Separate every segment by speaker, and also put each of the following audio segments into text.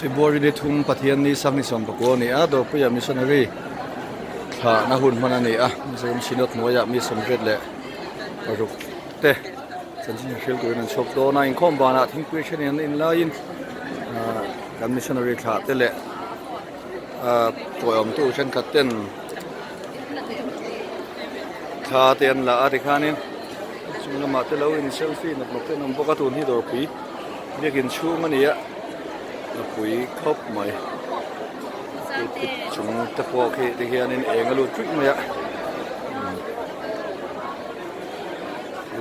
Speaker 1: February ni thum Pathian ni Sanghni 19 a ni a, Dawrpuia Missionary thlahna hun hman a ni a, Mizoram Synod hnuaiah mi 86 te chanchin hril turin an chhuak dawn a, inkhawm banah thingpui thenin an in laiin kan missionary thlah te leh tawiawmtu thenkhat ten thla te an la a tikhanin chung lamah te lo in selfie nawk nawk te an awm bawk a tun hi dawrpui biakin chhung a ni a a pui khawp mai pulpit chung te pawh khi tikhianin eng a lut ruih mai a.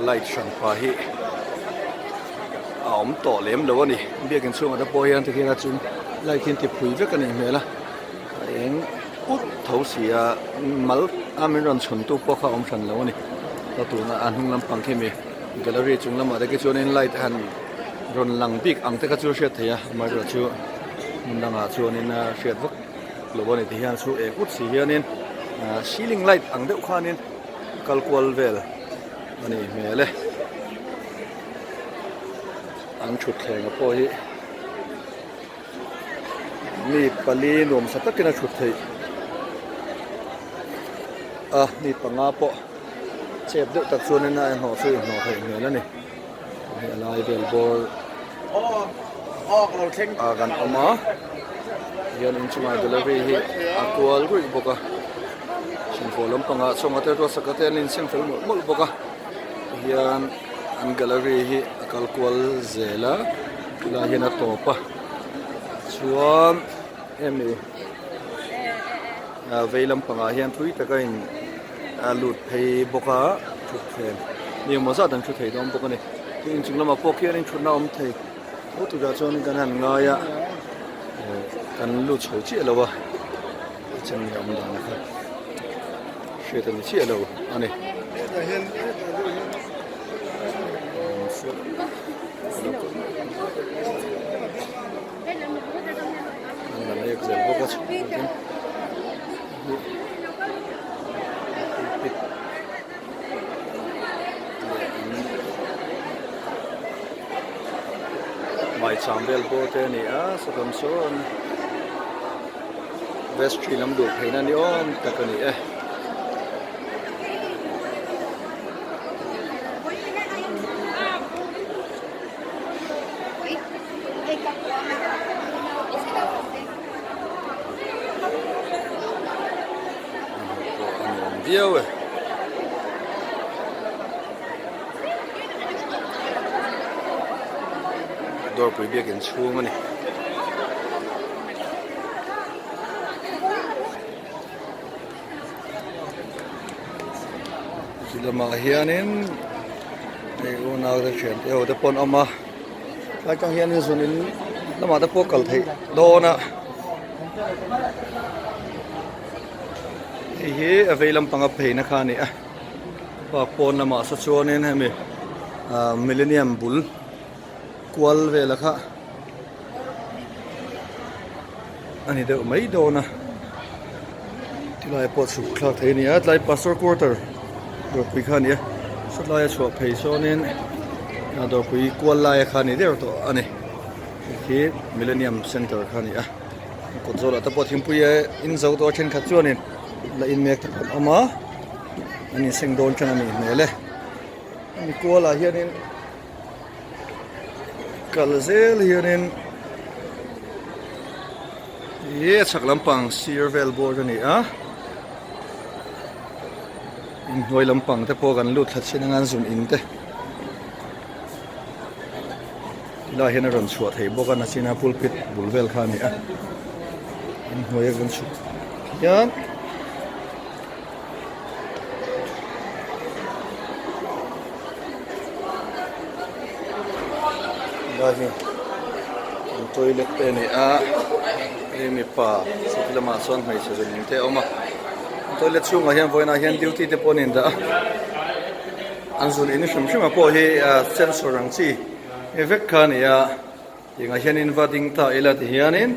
Speaker 1: Light hran pah hi a awm tawh lem lo a ni biakin chhungah te pawh hian tikhian a chung light hi an ti phui vek a nih hmel a a eng ut tho si a mal a min rawn chhun tu pawh kha a awm hran lo a ni a tuna a hnung lampang khi mi gallery chung lamah te khi chuanin light han rawn lang bik ang te kha chu a hriat theih a amaherawhchu hmun dangah chuanin a hriat vak lo a ni tihian chu eng ut si hianin ceiling light ang deuh khanin. Kal kual vel a nih hmel e. An thutthleng pawh hi mi pali nuamsa takin a thut theih a, mi panga pawh chep deuh tak chuanin a inhnawh chu inhnawh theih hmel a ni. Hei a lai vel bawr ah kan awm a hian inchungah delivery hi a kual ruih bawk a chhungkaw lampangah chhawng te ruatsak te an insem fel mawlh mawlh bawk a tihian an gallery hi a kal kual zel a tilai hian a tawp a chuan hemi vei lampangah hian thui taka in a lut phei bawk a thutthleng ni emaw zat an thu thei dawn bawk a ni tin inchung lamah pawh khian in thutna a awm thei tho turah chuan kan han ngai a kan lut chho chiah lo a a chen nge awm dan kha hriat a ni chiah lo a ni. An la mek zel bawk a chhungin. Maicham vel pawh te a ni a sawtam sawn vestry lam duh phei na ni awm tak a ni e. Pawh a nuam viau e. Dawrpui biakin chhung a ni. Ti lamah hianin hei unau te thian te ho te pawh an awm a tlai tang hianin zunin lamah te pawh kal theih dawn a hei hi a vei lampanga pheina kha a ni a park pawn lamah saw chuanin hemi ah millennium bul kual vela kha a ni deuh mai dawn a tilai pawh chhuk thlak thei a ni a tlai pastor quarter dawrpui kha a ni a sawtlai a chhuah phei sawnin a dawrpui kual laia kha a ni der tawh a ni hei khi millennium center kha a ni a kawt zawlah te pawh thingpui a in zo tawh a thenkhat chuanin la in mek te pawh an awm a an inseng dawn tan a nih hmel e hemi kualah hianin. Kal zel hianin ih a chhak lampang sir vel bawr a ni a inhnuai lampang te pawh kan lut thla chin anga an zun in te tilai hian a rawn chhuah thei bawk a nachina pulpit bul vel kha a ni a inhnuai a kan chhuk hian. Lai hi an toilet te a ni a hei mipa sawti lamah chuan hmeichhe zawng te a awm a toilet chhungah hian vawiinah hian duty te pawh an indah a an zun in hrim hrim ah pawh hi sensor ang chi vek kha a ni a. Tiangah hianin va ding ta ila ti hianin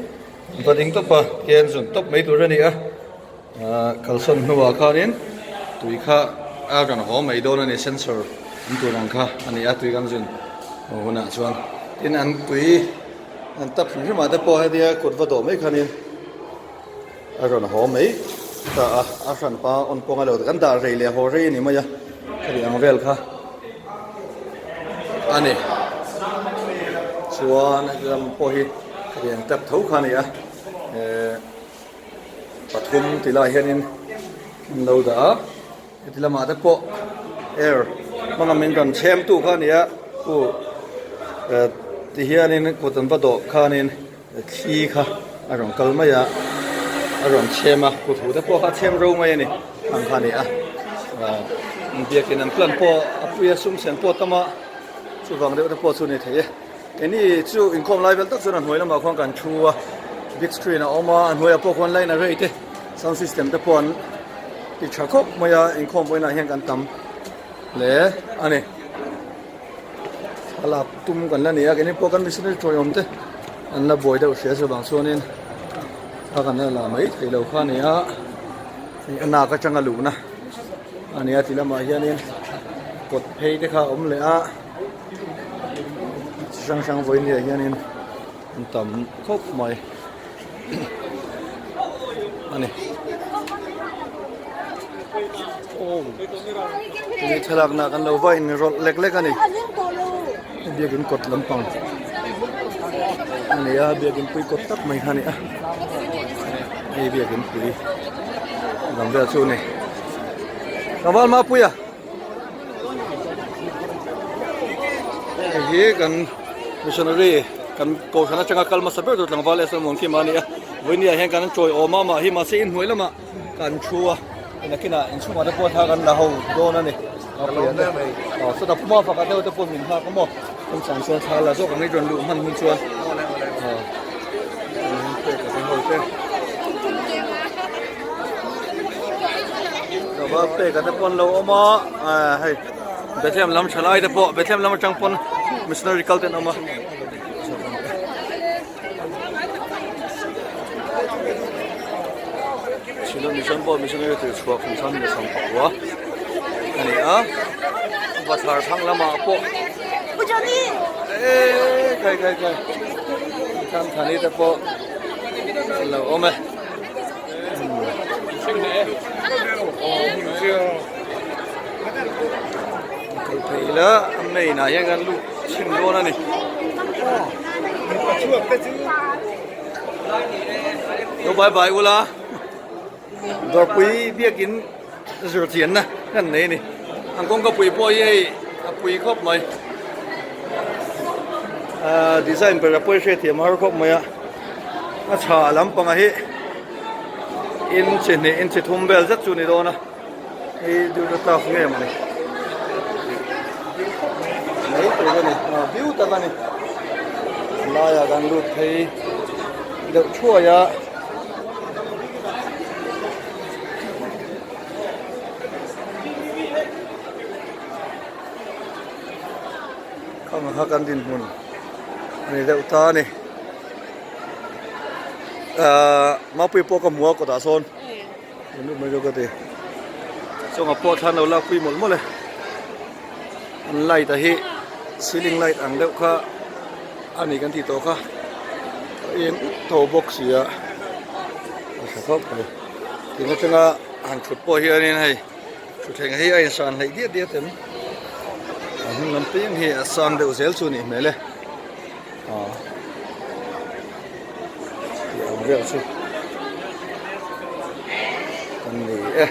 Speaker 1: va ding tawp a tihian zun tawp mai tur a ni a ahh kalsawn hnuah khanin tui kha a rawn haw mai dawn a ni sensor an tur ang kha a ni a tui kan zun haw hunah chuan tin an tui. An tap hrim hrim ah te pawh hetia kut va dawh mai khanin a rawn haw mai ta a, a hranpa on pawh ngailo kan dah rei leh haw rei a ni mai a, khati ang vel kha a ni. Chuan heti lam pawh hi khati ang tap tho kha a ni a, eh pathum ti lai hianin an lo dah a. Heti lamah te pawh air hmanga min rawn chhem tu kha a ni a, u eh ti hianin kut an va dawh khanin thli kha a rawn kal mai a, a rawn chhem a, kut huh te pawh kha a chhem ro mai a ni ang kha a ni a, ah biakin an plan pawh a pui a sum sen pawh a tam a, chuvang deuh te pawh chu a ni thei e. Keini chu inkhawm lai vel tak chuan a hnuai lamah khuan kan thu a, big screen a awm a, a hnuaiah pawh khuan line array te sound system te pawh an ti tha khawp mai a, inkhawm pawhin ah hian kan tam hle a ni. Thlalak tum kan la ni a, keini pawh kan missionary tawiawm te an la buai deuh hria chuvang chuanin thla kan la la mai thei lo kha a ni a, hei a nak atanga luhna a ni a ti lamah hianin kawt phei te kha a awm leh a. Chi hrang hrang vawiin ah hianin an tam khawp mai a ni. Tuni thlalakna kan lo va inrawlh lek lek a ni. Biakin kawt lampang a ni a, biakin pui kawt tak mai kha a ni a. Hei biakin pui lam vel chu a ni. Tlangval Mapuia. Hei hi kan missionary kan kohhran atanga kal hmasa ber tur tlangval leh Solomon Kim a ni a vawinia hian kan chawi awm a mah hi mahse inhnuai lamah kan thu a nakinah inchhungah te pawh thla kan la ho dawn a ni aw sawtah puma pakhat deuh te pawh min nghak a maw chungchang chuan thla la zawk ang i rawn luh hman hun chuan aw ho te. Tlangval pek a te pawh an lo awm a ah hei Bethlehem lam thalai te pawh Bethlehem lam atang pawn missionary kal te an awm a. Chhilon mission pawh missionary tir chhuah kum chhan ni sawm pakua a ni a bathlar thlang lamah pawh eee kai kai kai Thamthani te pawh an lo awm e. Kal phei ila a main ah hian kan lut chhin dawn a ni. Lo bye bye ula dawrpui biakin zir chianna kan nei a ni. An kawngka pui pawh hi hei a pui khawp mai. Ahh design ber a pawi hriatthiam har khawp mai a. A chhah lampang hi inchi hnih inchi thum vel zet chu a ni dawn a hei duty staff nge mawni mai tur a ni ah biu tak a ni laiah kan lut phei deuh thuai a. Khang kha kan dinhmun a ni deuh ta a ni. Ahh Mapui pawh ka hmu a kawtah sawn eng lut mai zawk ka ti. Chungah pawh thlan lo lakpui mawlh mawlh e. An light a hi ceiling light ang deuh kha a ni kan tih tawh kha a eng ut tho bawk si a a tha khawp mai. Tin atanga han thut pawh hianin hei. Thutthleng hi a insan hleih diat diat em? A hnung lam piang hi a sang deuh zel chu a nih hmel e. Aw. Tih ang vel chu kan ni e.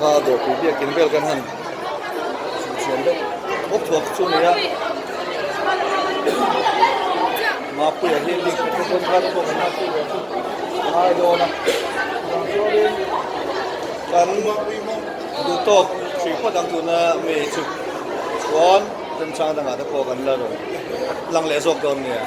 Speaker 1: Kha dawrpui biakin vel kan han chhunchhian deuh bawk thuak chu a ni a. Mapuia hi link te pawn kha te pawh kan lakpui ve chu a ngai dawn a chuvang chuanin kan duh tawk hrih phawt ang tuna mi chu chuan remchang dangah te pawh kan la rawn lang leh zawk dawn nia.